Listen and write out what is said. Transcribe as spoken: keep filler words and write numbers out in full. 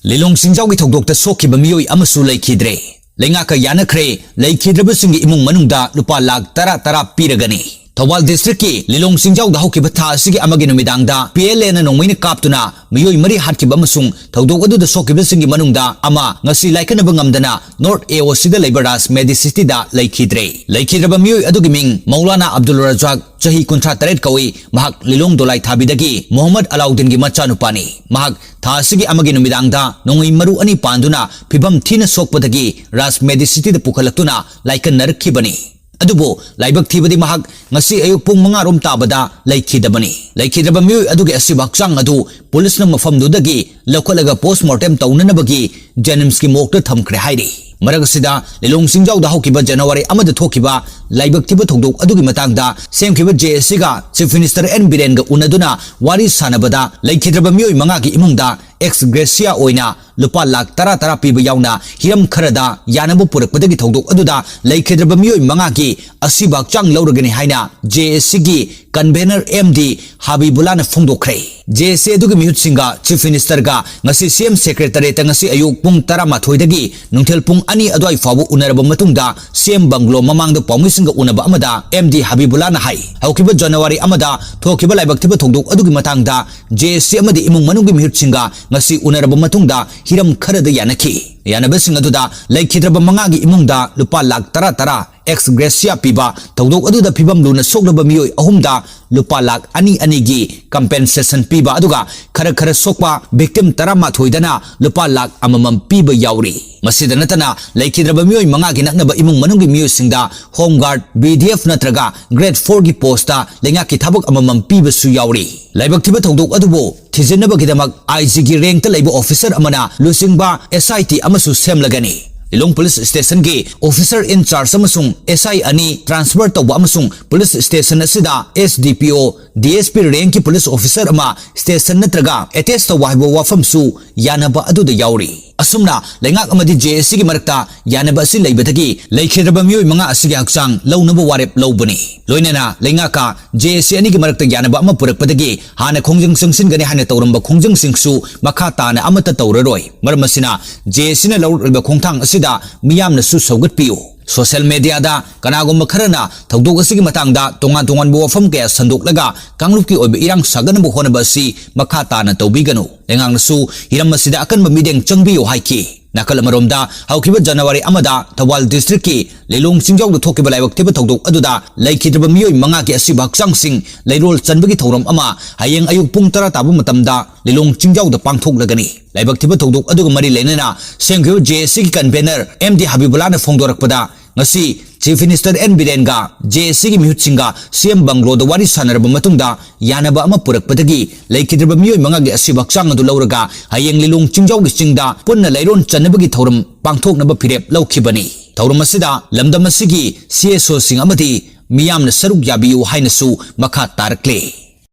ꯂꯤꯂꯣꯡ ꯆꯤꯡꯖꯥꯎꯒꯤ ꯊꯧꯗꯣꯛꯇ ꯁꯣꯛꯈꯤꯕ ꯃꯤꯑꯣꯏ ꯑꯃꯁꯨ ꯂꯩꯈꯤꯗ꯭ꯔꯦ꯫ ꯂꯩꯉꯥꯛꯀ ꯌꯥꯅꯈ꯭ꯔꯦ, ꯂꯩꯈꯤꯗ꯭ꯔꯕꯁꯤꯡꯒꯤ ꯏꯃꯨꯡ ꯃꯅꯨꯡꯗ ꯂꯨꯄꯥ ꯂꯥꯈ ꯇꯔꯥ ꯇꯔꯥ ꯄꯤꯔꯒꯅꯤ꯫ ꯊꯧꯕꯥꯜ districtꯀꯤ ꯂꯤꯂꯣꯡ ꯆꯤꯡꯖꯥꯎꯗ ꯍꯧꯈꯤꯕ ꯊꯥ ꯑꯁꯤꯒꯤ ꯑꯃꯒꯤ ꯅꯨꯃꯤꯗꯥꯡꯗ PLAꯅ ꯅꯣꯡꯃꯩꯅ ꯀꯥꯞꯇꯨꯅ ꯃꯤꯑꯣꯏ ꯃꯔꯤ ꯍꯥꯠꯈꯤꯕ ꯑꯃꯁꯨꯡ ꯊꯧꯗꯣꯛ ꯑꯗꯨꯗ ꯁꯣꯛꯈꯤꯕꯁꯤꯡꯒꯤ ꯃꯅꯨꯡꯗ ꯑꯃ ꯉꯁꯤ ꯂꯥꯏꯀꯠꯅꯕ ꯉꯝꯗꯅ North AOCꯗ ꯂꯩꯕ ꯔꯥꯖ Medicityꯗ ꯂꯩꯈꯤꯗ꯭ꯔꯦ꯫ ꯂꯩꯈꯤꯗ꯭ꯔꯕ ꯃꯤꯑꯣꯏ ꯑꯗꯨꯒꯤ ꯃꯤꯡ ꯃꯧꯂꯥꯅꯥ ꯑꯕꯗꯨꯜ ꯔꯖꯥꯛ, ꯆꯍꯤ ꯀꯨꯟꯊ꯭ꯔꯥ ꯇꯔꯦꯠ ꯀꯧꯏ꯫ ꯃꯍꯥꯛ ꯂꯤꯂꯣꯡ ꯗꯣꯂꯥꯏ ꯊꯥꯕꯤꯗꯒꯤ ꯃꯣꯍꯝꯃꯗ ꯑꯂꯥꯎꯗꯤꯟꯒꯤ ꯃꯆꯥꯅꯨꯄꯥꯅꯤ꯫ ꯃꯍꯥꯛ ꯊꯥ ꯑꯁꯤꯒꯤ ꯑꯃꯒꯤ ꯅꯨꯃꯤꯗꯥꯡꯗ ꯅꯣꯡꯃꯩ ꯃꯔꯨ ꯑꯅꯤ ꯄꯥꯟꯗꯨꯅ ꯐꯤꯕꯝ ꯊꯤꯅ ꯁꯣꯛꯄꯗꯒꯤ ꯔꯥꯖ Medicityꯗ ꯄꯨꯈꯠꯂꯛꯇꯨꯅ ꯂꯥꯏꯀꯠꯅꯔꯛꯈꯤꯕꯅꯤ꯫ ꯑꯗꯨꯕꯨ ꯂꯥꯏꯕꯛ ꯊꯤꯕꯗꯤ ꯃꯍꯥꯛ ꯉꯁꯤ ꯑꯌꯨꯛ ꯄꯨꯡ ꯃꯉꯥ ꯔꯣꯝ ꯇꯥꯕꯗ ꯂꯩꯈꯤꯗꯕꯅꯤ꯫ ꯂꯩꯈꯤꯗ꯭ꯔꯕ ꯃꯤꯑꯣꯏ ꯑꯗꯨꯒꯤ ꯑꯁꯤꯕ ꯍꯛꯆꯥꯡ ꯑꯗꯨ ꯄꯨꯂꯤꯁꯅ ꯃꯐꯝꯗꯨꯗꯒꯤ ꯂꯧꯈꯠꯂꯒ post mortem ꯇꯧꯅꯅꯕꯒꯤ JNIMSꯀꯤ morgueꯗ ꯊꯝꯈ꯭ꯔꯦ ꯍꯥꯏꯔꯤ꯫ ꯃꯔꯛ ꯑꯁꯤꯗ ꯂꯤꯂꯣꯡ ꯆꯤꯡꯖꯥꯎꯗ ꯍꯧꯈꯤꯕ January ꯑꯃꯗ ꯊꯣꯛꯈꯤꯕ ꯂꯥꯏꯕꯛ ꯊꯤꯕ ꯊꯧꯗꯣꯛ ꯑꯗꯨꯒꯤ ꯃꯇꯥꯡꯗ ꯁꯦꯝꯈꯤꯕ JACꯒ Chief Minister N ꯕꯤꯔꯦꯟꯒ ꯎꯅꯗꯨꯅ ꯋꯥꯔꯤ ꯁꯥꯟꯅꯕꯗ ꯂꯩꯈꯤꯗ꯭ꯔꯕ ꯃꯤꯑꯣꯏ ꯃꯉꯥꯒꯤ ꯏꯃꯨꯡꯗ ex gratia ꯑꯣꯏꯅ ꯂꯨꯄꯥ ꯂꯥꯈ ꯇꯔꯥ ꯇꯔꯥ ꯄꯤꯕ ꯌꯥꯎꯅ ꯍꯤꯔꯝ ꯈꯔꯗ ꯌꯥꯅꯕ ꯄꯨꯔꯛꯄꯗꯒꯤ ꯊꯧꯗꯣꯛ ꯑꯗꯨꯗ ꯂꯩꯈꯤꯗ꯭ꯔꯕ ꯃꯤꯑꯣꯏ ꯃꯉꯥꯒꯤ ꯑꯁꯤꯕ ꯍꯛꯆꯥꯡ ꯂꯧꯔꯒꯅꯤ ꯍꯥꯏꯅ JACꯒꯤ convener MD ꯍꯕꯤꯕꯨꯜꯂꯥꯅ ꯐꯣꯡꯗꯣꯛꯈ꯭ꯔꯦ꯫ JAC ꯑꯗꯨꯒꯤ ꯃꯤꯍꯨꯠꯁꯤꯡꯒ Chief Ministerꯒ ꯉꯁꯤ CM Secretariatꯇ ꯉꯁꯤ ꯑꯌꯨꯛ ꯄꯨꯡ ꯇꯔꯥꯃꯥꯊꯣꯏꯗꯒꯤ ꯅꯨꯡꯊꯤꯜ ꯄꯨꯡ ꯑꯅꯤ ꯑꯗꯨꯋꯥꯏ ꯐꯥꯎꯕ ꯎꯅꯔꯕ ꯃꯇꯨꯡꯗ CM bungalow ꯃꯃꯥꯡꯗ ꯄꯥꯎꯃꯤꯁꯤꯡꯒ ꯎꯅꯕ ꯑꯃꯗ MD ꯍꯕꯤꯕꯨꯜꯂꯥꯅ ꯍꯥꯏ, ꯍꯧꯈꯤꯕ January ꯑꯃꯗ ꯊꯣꯛꯈꯤꯕ ꯂꯥꯏꯕꯛ ꯊꯤꯕ ꯊꯧꯗꯣꯛ ꯑꯗꯨꯒꯤ ꯃꯇꯥꯡꯗ JAC ꯑꯃꯗꯤ ꯏꯃꯨꯡ ꯃꯅꯨꯡꯒꯤ ꯃꯤꯍꯨꯠꯁꯤꯡꯒ ꯉꯁꯤ ꯎꯅꯔꯕ ꯃꯇꯨꯡꯗ ꯍꯤꯔꯝ ꯈꯔꯗ ꯌꯥꯅꯈꯤ꯫ ꯌꯥꯅꯕꯁꯤꯡ ꯑꯗꯨꯗ ꯂꯩꯈꯤꯗ꯭ꯔꯕ ꯃꯉꯥꯒꯤ ꯏꯃꯨꯡꯗ ꯂꯨꯄꯥ ꯂꯥꯈ ꯇꯔꯥ ꯇꯔꯥ ex gratia ꯄꯤꯕ, ꯊꯧꯗꯣꯛ ꯑꯗꯨꯗ ꯐꯤꯕꯝ ꯂꯨꯅ ꯁꯣꯛꯂꯕ ꯃꯤꯑꯣꯏ ꯑꯍꯨꯝꯗ ꯂꯨꯄꯥ ꯂꯥꯈ ꯑꯅꯤ ꯑꯅꯤꯒꯤ compensation ꯄꯤꯕ, ꯑꯗꯨꯒ ꯈꯔ ꯈꯔ ꯁꯣꯛꯄ victim ꯇꯔꯥꯃꯥꯊꯣꯏꯗꯅ ꯂꯨꯄꯥ ꯂꯥꯈ ꯑꯃꯃꯝ ꯄꯤꯕ ꯌꯥꯎꯔꯤ꯫ ꯃꯁꯤꯗ ꯅꯠꯇꯅ ꯂꯩꯈꯤꯗ꯭ꯔꯕ ꯃꯤꯑꯣꯏ ꯃꯉꯥꯒꯤ ꯅꯛꯅꯕ ꯏꯃꯨꯡ ꯃꯅꯨꯡꯒꯤ ꯃꯤꯑꯣꯏꯁꯤꯡꯗ Home Guard, BDF ꯅꯠꯇ꯭ꯔꯒ Grade fourꯒꯤ postꯇ ꯂꯩꯉꯥꯛꯀꯤ ꯊꯕꯛ ꯑꯃꯃꯝ ꯄꯤꯕꯁꯨ ꯌꯥꯎꯔꯤ꯫ ꯂꯥꯏꯕꯛ ꯊꯤꯕ ꯊꯧꯗꯣꯛ ꯑꯗꯨꯕꯨ ꯊꯤꯖꯤꯟꯅꯕꯒꯤꯗꯃꯛ IGꯒꯤ rankꯇ ꯂꯩꯕ officer ꯑꯃꯅ ꯂꯨꯆꯤꯡꯕ SIT ꯑꯃꯁꯨ ꯁꯦꯝꯂꯒꯅꯤ꯫ ꯂꯤꯂꯣꯡ police stationꯒꯤ officer in charge ꯑꯃꯁꯨꯡ SI ꯑꯅꯤ transfer ꯇꯧꯕ ꯑꯃꯁꯨꯡ police station ꯑꯁꯤꯗ SDPO, DSP rankꯀꯤ police officer ꯑꯃ station ꯅꯠꯇ꯭ꯔꯒ attach ꯇꯧꯕ ꯍꯥꯏꯕ ꯋꯥꯐꯝꯁꯨ ꯌꯥꯅꯕ ꯑꯗꯨꯗ ꯌꯥꯎꯔꯤ꯫ ꯑꯁꯨꯝꯅ ꯂꯩꯉꯥꯛ ꯑꯃꯗꯤ ꯖꯦ ꯑꯦ ꯁꯤꯒꯤ ꯃꯔꯛꯇ ꯌꯥꯅꯕ ꯑꯁꯤ ꯂꯩꯕꯗꯒꯤ ꯂꯩꯈꯤꯗ꯭ꯔꯕ ꯃꯤꯑꯣꯏ ꯃꯉꯥ ꯑꯁꯤꯒꯤ ꯍꯛꯆꯥꯡ ꯂꯧꯅꯕ ꯋꯥꯔꯦꯞ ꯂꯧꯕꯅꯤ꯫ ꯂꯣꯏꯅꯅ ꯂꯩꯉꯥꯛꯀ ꯖꯦ ꯑꯦ ꯁꯤ ꯑꯅꯤꯒꯤ ꯃꯔꯛꯇ ꯌꯥꯅꯕ ꯑꯃ ꯄꯨꯔꯛꯄꯗꯒꯤ ꯍꯥꯟꯅ ꯈꯣꯡꯖꯪ ꯆꯪꯁꯤꯟꯒꯅꯤ ꯍꯥꯏꯅ ꯇꯧꯔꯝꯕ ꯈꯣꯡꯖꯪꯁꯤꯡꯁꯨ ꯃꯈꯥ ꯇꯥꯅ ꯑꯃꯠꯇ ꯇꯧꯔꯔꯣꯏ꯫ ꯃꯔꯝ ꯑꯁꯤꯅ ꯖꯦ ꯑꯦ ꯁꯤꯅ ꯂꯧꯔꯛꯂꯤꯕ ꯈꯣꯡꯊꯥꯡ ꯑꯁꯤꯗ ꯃꯤꯌꯥꯝꯅꯁꯨ ꯁꯧꯒꯠꯄꯤꯌꯨ꯫ ꯁꯣꯁꯤꯌꯦꯜ ꯃꯦꯗꯤꯌꯥꯗ ꯀꯅꯥꯒꯨꯝꯕ ꯈꯔꯅ ꯊꯧꯗꯣꯛ ꯑꯁꯤꯒꯤ ꯃꯇꯥꯡꯗ ꯇꯣꯉꯥꯟ ꯇꯣꯉꯥꯟꯕ ꯋꯥꯐꯝ ꯀꯌꯥ ꯁꯟꯗꯣꯛꯂꯒ ꯀꯥꯡꯂꯨꯞꯀꯤ ꯑꯣꯏꯕ ꯏꯔꯥꯡ ꯁꯥꯒꯠꯅꯕ ꯍꯣꯠꯅꯕ ꯑꯁꯤ ꯃꯈꯥ ꯇꯥꯅ ꯇꯧꯕꯤꯒꯅꯨ꯫ ꯂꯩꯉꯥꯛꯅꯁꯨ ꯍꯤꯔꯝ ꯑꯁꯤꯗ ꯑꯀꯟꯕ ꯃꯤꯠꯌꯦꯡ ꯆꯪꯕꯤꯌꯨ ꯍꯥꯏꯈꯤ꯫ ꯅꯥꯀꯜ ꯑꯃꯔꯣꯝꯗ, ꯍꯧꯈꯤꯕ ꯖꯅꯋꯥꯔꯤ ꯑꯃꯗ ꯊꯧꯕꯥꯜ ꯗꯤꯁꯇ꯭ꯔꯤꯛꯀꯤ ꯂꯤꯂꯣꯡ ꯆꯤꯡꯖꯥꯎꯗ ꯊꯣꯛꯈꯤꯕ ꯂꯥꯏꯕꯛ ꯊꯤꯕ ꯊꯧꯗꯣꯛ ꯑꯗꯨꯗ ꯂꯩꯈꯤꯗ꯭ꯔꯕ ꯃꯤꯑꯣꯏ ꯃꯉꯥꯒꯤ ꯑꯁꯤꯕ ꯍꯛꯆꯥꯡꯁꯤꯡ ꯂꯩꯔꯣꯜ ꯆꯟꯕꯒꯤ ꯊꯧꯔꯝ ꯑꯃ ꯍꯌꯦꯡ ꯑꯌꯨꯛ ꯄꯨꯡ ꯇꯔꯥ ꯇꯥꯕ ꯃꯇꯝꯗ ꯂꯤꯂꯣꯡ ꯆꯤꯡꯖꯥꯎꯗ ꯄꯥꯡꯊꯣꯛꯂꯒꯅꯤ꯫ ꯂꯥꯏꯕꯛ ꯊꯤꯕ ꯊꯧꯗꯣꯛ ꯑꯗꯨꯒ ꯃꯔꯤ ꯂꯩꯅꯅ ꯁꯦꯝꯈꯤꯕ ꯖꯦ ꯑꯦ ꯁꯤꯒꯤ ꯀꯟꯚꯦꯅꯔ ꯑꯦꯝ ꯗꯤ ꯍꯕꯤꯕꯨꯜꯂꯥꯅ ꯐꯣꯡꯗꯣꯔꯛꯄꯗ, ꯉꯁꯤ ꯆꯤꯐ ꯃꯤꯅꯤꯁꯇꯔ ꯑꯦꯟ ꯕꯤꯔꯦꯟꯒ ꯖꯦ ꯑꯦ ꯁꯤꯒꯤ ꯃꯤꯍꯨꯠꯁꯤꯡꯒ ꯁꯤ ꯑꯦꯝ ꯕꯪꯒ꯭ꯂꯣꯗ ꯋꯥꯔꯤ ꯁꯥꯟꯅꯔꯕ ꯃꯇꯨꯡꯗ ꯌꯥꯅꯕ ꯑꯃ ꯄꯨꯔꯛꯄꯗꯒꯤ ꯂꯩꯈꯤꯗ꯭ꯔꯕ ꯃꯤꯑꯣꯏ ꯃꯉꯥꯒꯤ ꯑꯁꯤꯕ ꯍꯛꯆꯥꯡ ꯑꯗꯨ ꯂꯧꯔꯒ ꯍꯌꯦꯡ ꯂꯤꯂꯣꯡ ꯆꯤꯡꯖꯥꯎꯒꯤ ꯆꯤꯡꯗ ꯄꯨꯟꯅ ꯂꯩꯔꯣꯟ ꯆꯟꯅꯕꯒꯤ ꯊꯧꯔꯝ ꯄꯥꯡꯊꯣꯛꯅꯕ ꯐꯤꯔꯦꯞ ꯂꯧꯈꯤꯕꯅꯤ꯫ ꯊꯧꯔꯝ ꯑꯁꯤꯗ ꯂꯝꯗꯝ ꯑꯁꯤꯒꯤ ꯁꯤ ꯑꯦꯁ ꯑꯣꯁꯤꯡ ꯑꯃꯗꯤ ꯃꯤꯌꯥꯝꯅ ꯁꯔꯨꯛ ꯌꯥꯕꯤꯌꯨ ꯍꯥꯏꯅꯁꯨ ꯃꯈꯥ ꯇꯥꯔꯛꯂꯦ꯫